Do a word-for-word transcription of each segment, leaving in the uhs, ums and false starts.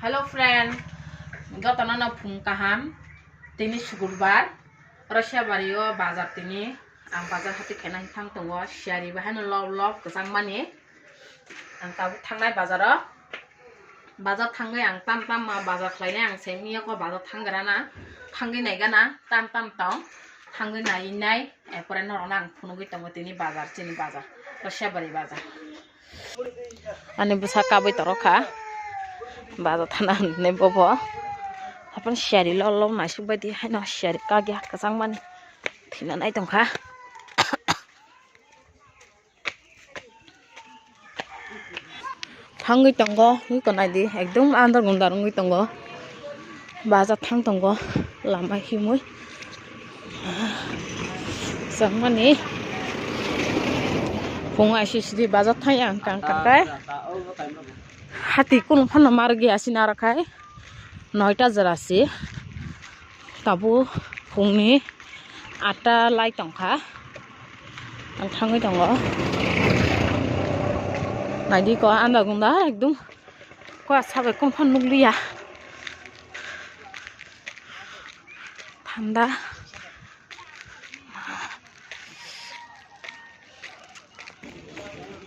Hello friend, jotono no phung kaham. Tini sukurbar, Rosiabari o bazar tini. Ang bazar hati khaina thang tongo, siyari bahai no lok lok kwchang mani. Ang tabuk thangnai bazar o. Bazar thangwi ang tam tam ma bazar khlainai ang se miya ko bazar thanggra na. Thangwi nai gana tam tam tong. Thangwi nai nai, eh, pore norok no ang phunugwi tongo tini bazar, chini bazar, Rosiabari bazar. Ani bwsa kabwi tongkha. Bazar thana hinwi bobo. Haphano siyari lol lol naisuk baidi haino siyari kagya kwchang mani. Thwina nai tongkha. Thangwi tongo, ui ko naidi, ekdom andar gundar wngwi tongo. Baja thang tongo, lama himwi. Chwngmani phung aisisidi baja thang yang kang kang kai. Hati kunu phano mar gya sina rakhai. Noita jora si. Tabuk phungni atta lai tongkha. Ang thangwi tongo. Naidi ko anda gunda ekdum. Ko asa bai kunu phano nukliya. Thanda.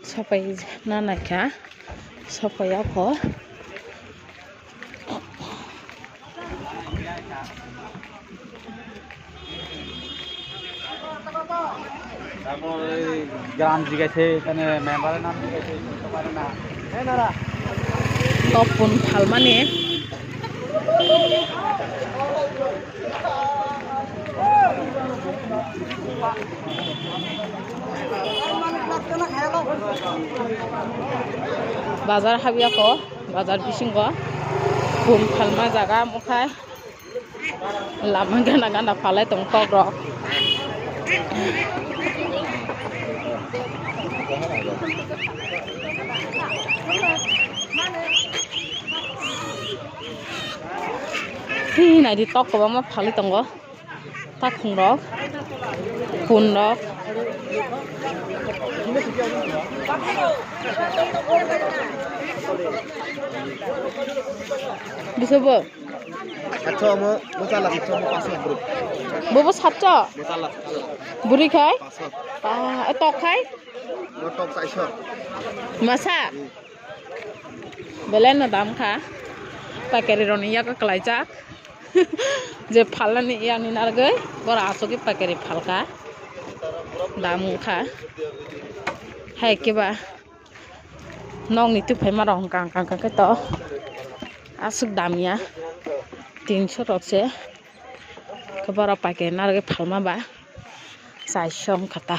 Sopai na naikha, sopai ya kho. তারপর ওই গ্রাম জিজ্ঞাসে এখানে মেম্বারের নাম জিজ্ঞাসে করতে পারে না। Topun phalmani. Bazar habya ko, bazar bisingo phung phalma jaga mukhai. Lama gana gana phalai tong tok rok. Hi, naidi tok kwbangma phalwi tongo. Takhung rok, kun rok. Bisobo. Satso omo, mo chala satso omo paso bro. Bobo satso? Mo chala satso. Buri khai? Paso. Ah, e tok khai? Mo tok saiso. Masa? Hmm. Belai no dam kha. Paikari roni yago kwlaijak. Je phalnani yakni narwgwi, boro asugwi paikari phalka. Dam wngkha. Hai khe ba nokni twi phaima rok hwnkha, hwnkha, hwnkha khe to aswk dam ya. Tinso rok se. Khe borok paikari narwgwi phalma ba chaiso wngkha ta.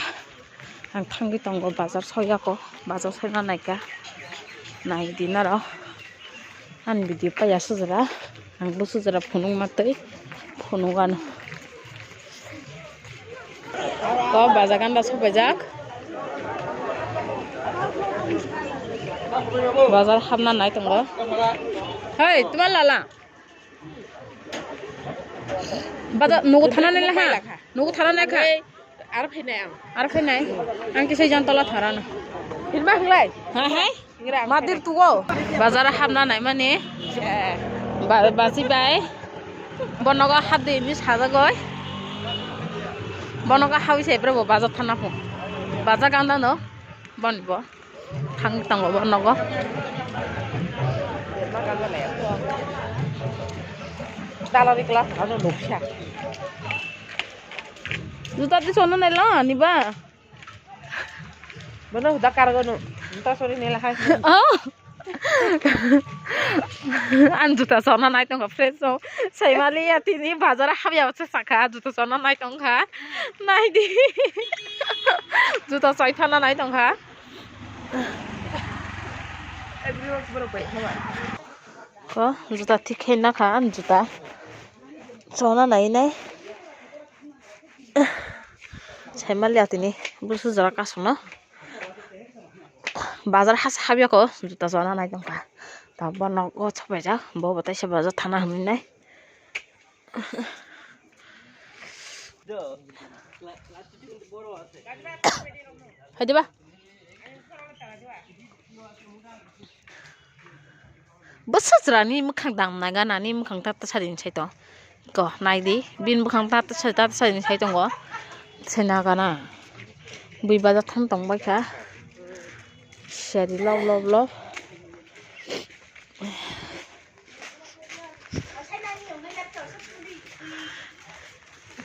Ang thangwi tongo bazar soyako, bazar soina naikha. Naidi norok ani video paiya sujra, ang bo sujra phunukma twi phunukgano. To bazar ganda sopaijak. Bazar hapna nai tongo. Hei, tuma lala. Bada nugu thana nila ha. Nugu thana nai kha. Ar phainai ang. Ar phainai. Ang kisa jan tola thara na. Hinma hinglai. Ha hai. Hingra ang. Madir phainai. Tugo. Bazar hapna nai mani. Eh. Ba-, basi bai. Bonogo hap de ni sajagoi. Bonogo hawi se bre bo bazar thana pho. Bazar ganda no. Bon bo. Thang tango bo nogo. Dalari class ano nuksa. Juta di sono nai lo ani ba. Bono huda kargo no. Juta sori nela hai. Oh. Ang juta sona nai tongo fresh so. Saimali ya tini bazar habya se saka juta sona nai tongkha. Nai di. Juta soi thana nai tongkha. Ko juta thik khe nakha juta chona nai nai. Saimali atini busu jora kasungno bazar hasa habya ko juta chona nai tongkha. Tabuk bo nogo sopaijak bo bo teisa bazar thana hinwi nai. Hai diba? Bwsajra ni mwkhang dam naga nani mwkhang ta ta sari ni sai tong. Ko nai di, bini mwkhang ta ta sari ta ta sari ni sai tongo. Sai naga na. Bui bazar thang tong bai kha. Sari lob lob lob.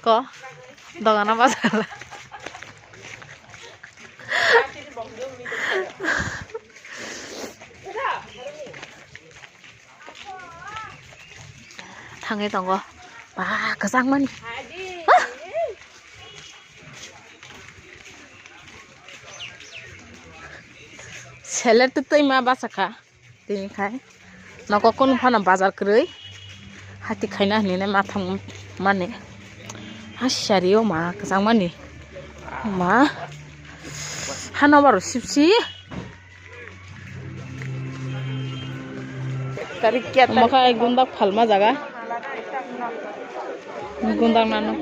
Ko dogana bazar. Thangwi tongo. Ba, kwchangmani. Ah! Seller tu twi ma basa kha. Tini khai. Nogo kunu phano bazar kwrwi. Hati khaina hinwi ma thang mani. Ha sari o ma kwchangmani. Ma. Hano baro sipsi. Omo khe gundak phalma jaga. Gundak nano.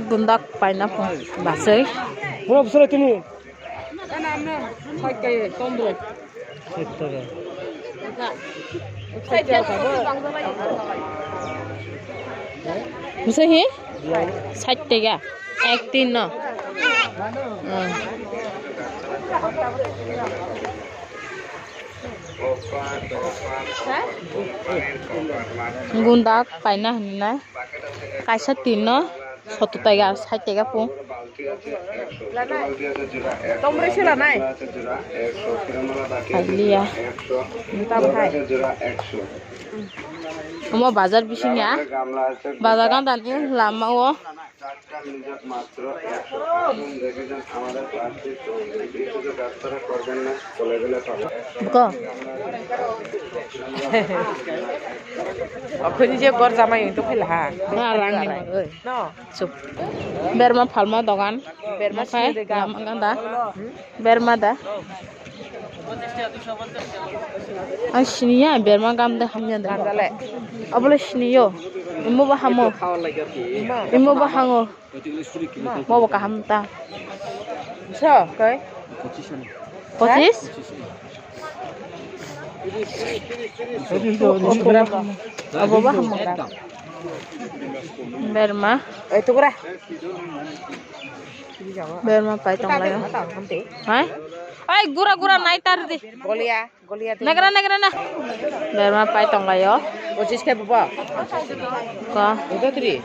Gundak paina phung basai. Pura bwswrai tini. Bwsai hi? Sait tega. Ek tin no. Hmm. Gundak paina hinna. Kaisa tin no. Sotto tega, sait tega pung. Tongbrwi se lanai. Ailiya. Tam hai. Omo bazar bising ya. Bazar ganda ni lama o. Buko. Okhoni je gor jamai to phela ha. Na rang ni. No. Chup. Berma phalma dogan. Berma sini de ga. Lama ganda. Berma da. Ang siniya berma gam da hamya da. Ganda le. Abole siniyo. Imo ba hamo. Imo ba hango. Mo ba kaham ta. So, koi? Pochis? Abo ba hamang da. Berma. Eh, tukura. Berma pai tong lai. Hai? Ai, gura gura nai tar di. Golia, golia di. Nagra nagra na. Berma pai tong lai o. Pochis khe bo. Ka. Uda tri.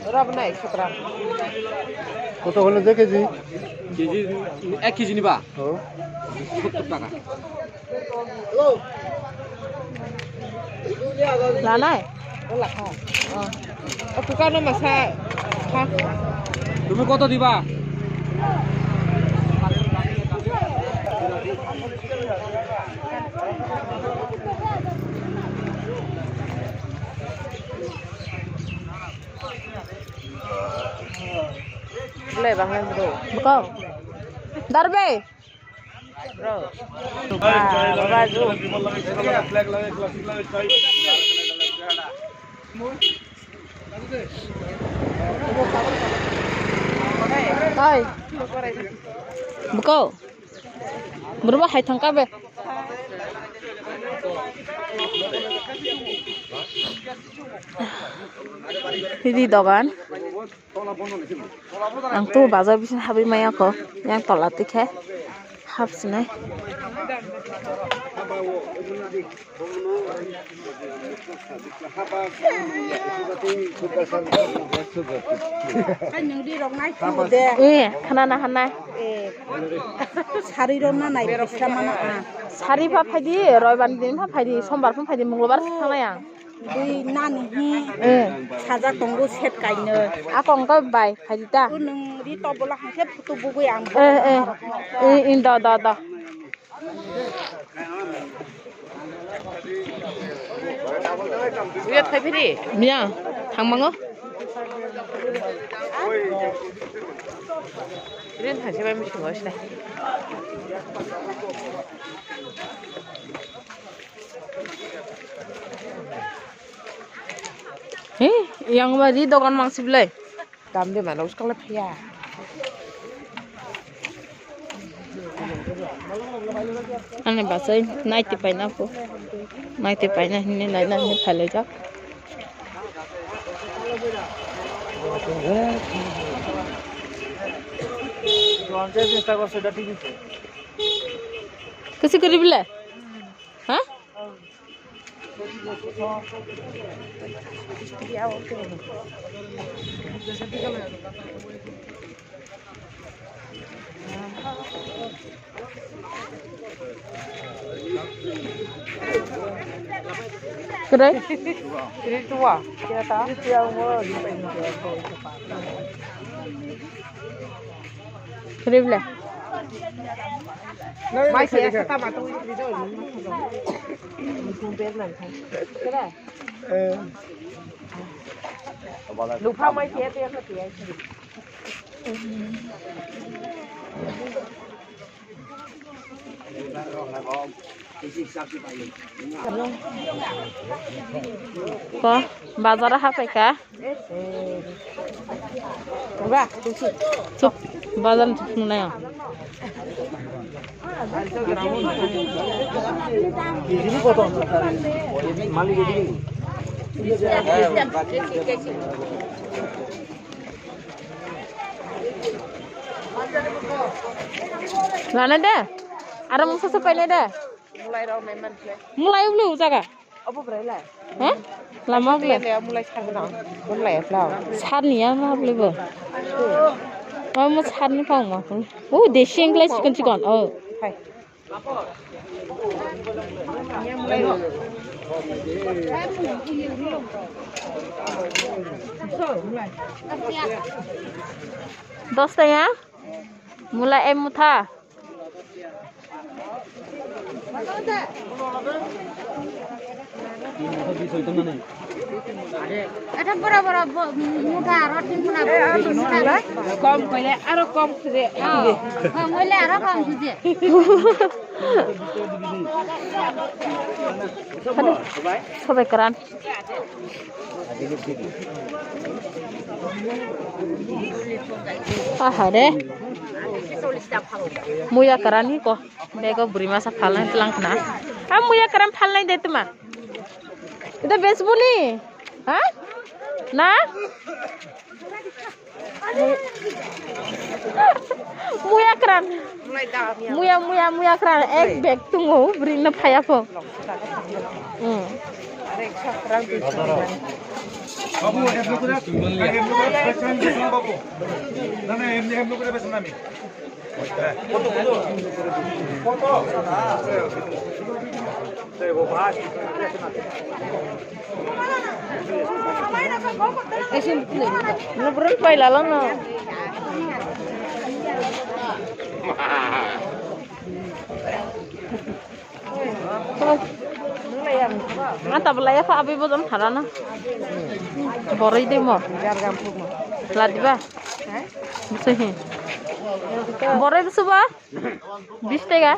Ora bana ekso gram. কত হলো যে KG? KG, এক কেজি নিবা? ও। সত্তর টাকা। Lanai? O lakha. O tukano masa. Ha. তুমি কত দিবা? Belai bangla bro. Bukau. Darbe. Bro. Ba, ba, ju. Hai. Bukau. Bro, hai thangka be. Hidi dogan. Ang tu bazar bising habwi maya kho. Yang tola tikhe hapsinai. Hai nwng ri rok nai tu de. Eh, khana na khana. Eh. Sari rok na nai bisla mana a. Sari pha phaidi, roibar din pha phaidi, sombar pha phaidi, munglobar thangnai ang. Dui nani hi. Eh. Sajak tongo set kaino. Akong ko bai phaidi ta. O nwng ri to bola hangke photo bugui ang. Eh, eh. Eh, in do, do, do. Uya thai phiri. Miya, thangmango. Rin thangse bai muchungo sinai. He, yang ba ri dogan mangsi belai. Dam de mano uskang le phaya. Ani basai naiti paina ko. Naiti paina hinwi naina hinwi phailaijak. Kasi kari bile? Ha? Krai? Krai tuwa. Kira ta? Krai bile? Mai se esta ma tu. Lupha mai tiya tiya ka tiya. Ko bazar hapai ka? Ba, tusi. Chup, bazar chup nunai ang. Lana de, aro mungsa se paina de. Mulai rok nai man khe. Mulai ulu jaga. Obo bwrwi lai. He? Lama bwlai. Mulai, mulai sar gwnang. Mulai ya plau. Sar ni ya ma bwlai bo. Omo sar ni pang ma. O desi englai chikon chikon. O. Hai. Dos taka? Mulai em mutha. Eta bora bora bo-, mutha aro tin mutha bo-, kom koile aro kom khuje. Oh, kom koile aro kom khuje. Sabai karan. Aha de. Muya karan hi ko. Bego bwrwi masa phalnai tlang khna. A muya karam phalnai de tuma. Ito besbuni. Ha? Na? Muya karam. Muya, muya, muya karam. Ek bag tungo bwrwi na phaya pho. Hmm. Babu, em look at that. Em look at that. Babu. Na, na, em, em look at that. Nubron pailalo no. Ata belai apa abi bojong harana. Boroi de mo. Ladiba. Bisi hi. Boroi bisi ba. Bis taka.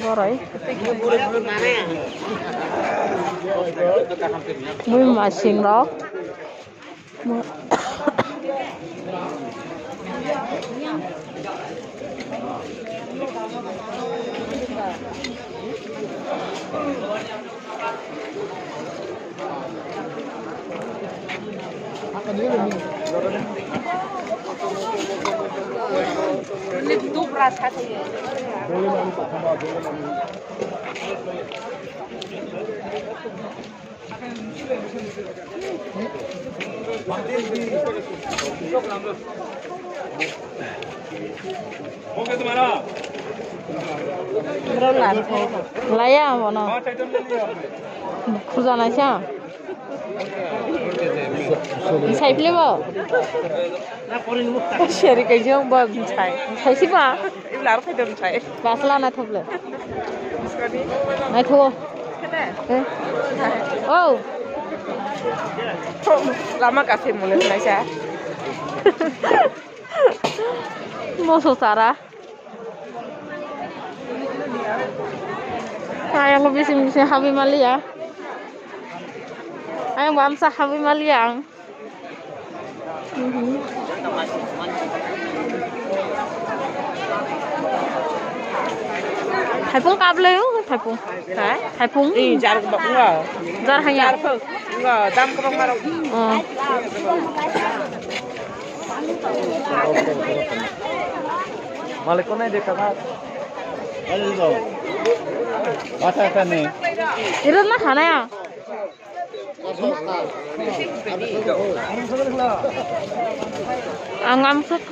Boroi. Mui masing rok. Laya bono. Khurjanaisa. Sai philebo. Seri kaijong bo sai. Saisi ba. Ibla aro khaidon sai. Basla na thoble. Nai tho. Eh? Oh. Lama kasih mulai naisa. Moso sara. Ayang ko bising bising habi maliya. Ang bamsa habwi maliya ang. Thaipung kablai o, thaipung. Hai? Thaipung? Ih, jar ba, enggak. Jar hanya. Jar pho, enggak, dam kwbangma rok. Oh. Malik ko nai dekha tha. Acha, acha, ne. Iro na khana ya? Ang amsuk.